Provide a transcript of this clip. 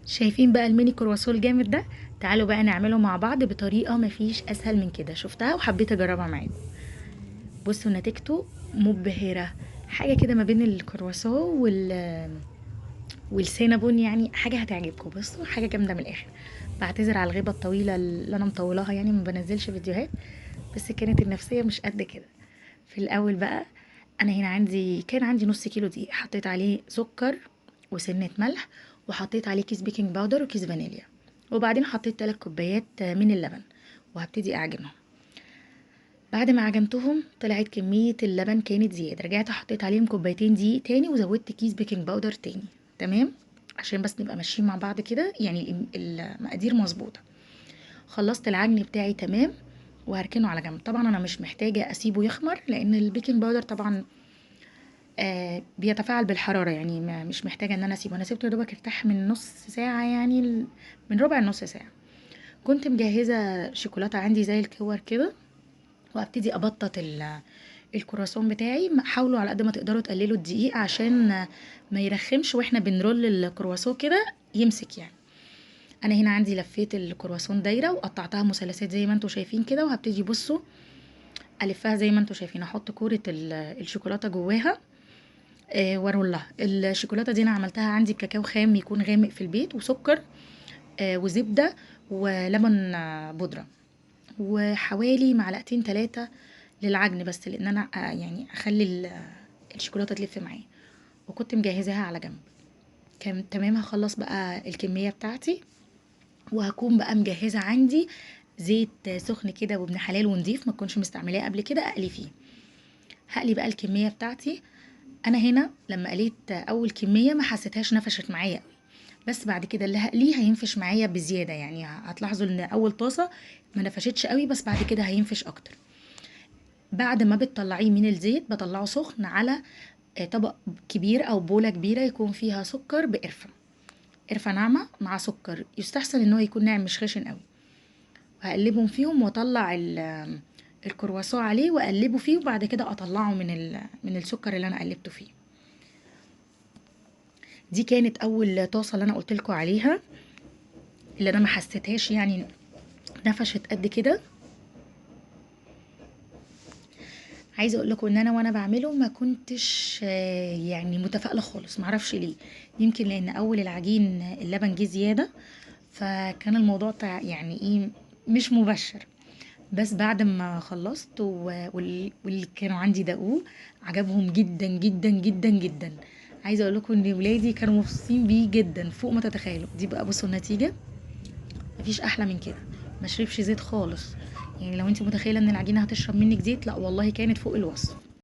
شايفين بقى الميني كرواسون الجامد ده؟ تعالوا بقى نعمله مع بعض بطريقة مفيش اسهل من كده. شفتها وحبيت اجربها معاكم. بصوا نتيجته مبهرة، حاجة كده ما بين الكرواسون والسينابون، يعني حاجة هتعجبكم. بصوا حاجة جامدة من الاخر. بعتذر على الغيبة الطويلة اللي انا مطولاها، يعني ما بنزلش فيديوهات، بس كانت النفسية مش قد كده. في الاول بقى انا هنا كان عندي نص كيلو دقيق، حطيت عليه سكر وسنة ملح، وحطيت عليه كيس بيكنج باودر وكيس فانيليا، وبعدين حطيت 3 كوبايات من اللبن، وهبتدي اعجنهم. بعد ما عجنتهم طلعت كمية اللبن كانت زيادة، رجعت حطيت عليهم كوبايتين دقيق تاني، وزودت كيس بيكنج باودر تاني، تمام، عشان بس نبقى ماشيين مع بعض كده، يعني المقادير مظبوطة. خلصت العجن بتاعي تمام، وهركنه على جنب. طبعا انا مش محتاجة اسيبه يخمر، لان البيكنج باودر طبعا، بيتفاعل بالحرارة، يعني مش محتاجة ان انا اسيبه. انا سيبته يا دوبك ارتاح من نص ساعة، يعني من ربع لنص ساعة. كنت مجهزة شوكولاتة عندي زي الكور كده، وابتدي ابطط الكرواسون بتاعي. حاولوا على قد ما تقدروا تقللوا الدقيق عشان ما يرخمش واحنا بنرول الكرواسون كده يمسك. انا هنا عندي لفيت الكرواسون دايره وقطعتها مثلثات زي ما انتم شايفين كده، وهبتدي بصوا الفها زي ما انتم شايفين. احط كوره الشوكولاته جواها، وارولها. الشوكولاته دي انا عملتها عندي بكاكاو خام يكون غامق في البيت، وسكر، وزبده ولبن، بودره، وحوالي معلقتين 3 للعجن بس، لان انا، اخلي الشوكولاته تلف معايا. وكنت مجهزاها على جنب. كان تمام. هخلص بقى الكميه بتاعتي، وهكون بقى مجهزه عندي زيت سخن كده وابن حلال ونضيف، ما تكونش مستعملاه قبل كده، اقلي فيه. هقلي بقى الكميه بتاعتي. انا هنا لما قليت اول كميه ما حسيتهاش نفشت معايا قوي، بس بعد كده اللي هقليه هينفش معايا بزياده. هتلاحظوا ان اول طاسه ما نفشتش قوي، بس بعد كده هينفش اكتر. بعد ما بتطلعيه من الزيت بطلعه سخن على طبق كبير او بوله كبيره يكون فيها سكر بقرفه، قرفه ناعمه مع سكر، يستحسن ان هو يكون ناعم مش خشن قوي. وهقلبهم فيهم واطلع الكرواسون عليه واقلبه فيه، وبعد كده اطلعه من السكر اللي انا قلبته فيه. دي كانت اول طاسه اللي انا قلت لكم عليها، اللي انا ما حسيتهاش نفشت قد كده. عايزه اقول لكم ان انا وانا بعمله ما كنتش، متفائله خالص، معرفش ليه، يمكن لان اول العجين اللبن جه زياده، فكان الموضوع مش مبشر. بس بعد ما خلصت واللي كانوا عندي دقوه عجبهم جدا جدا جدا جدا. عايزه اقول لكم ان ولادي كانوا مبسوطين بيه جدا فوق ما تتخيلوا. دي بقى بصوا النتيجه، مفيش احلى من كده، ما شربش زيت خالص. لو انت متخيله ان العجينه هتشرب منك زيت، لا والله كانت فوق الوصف.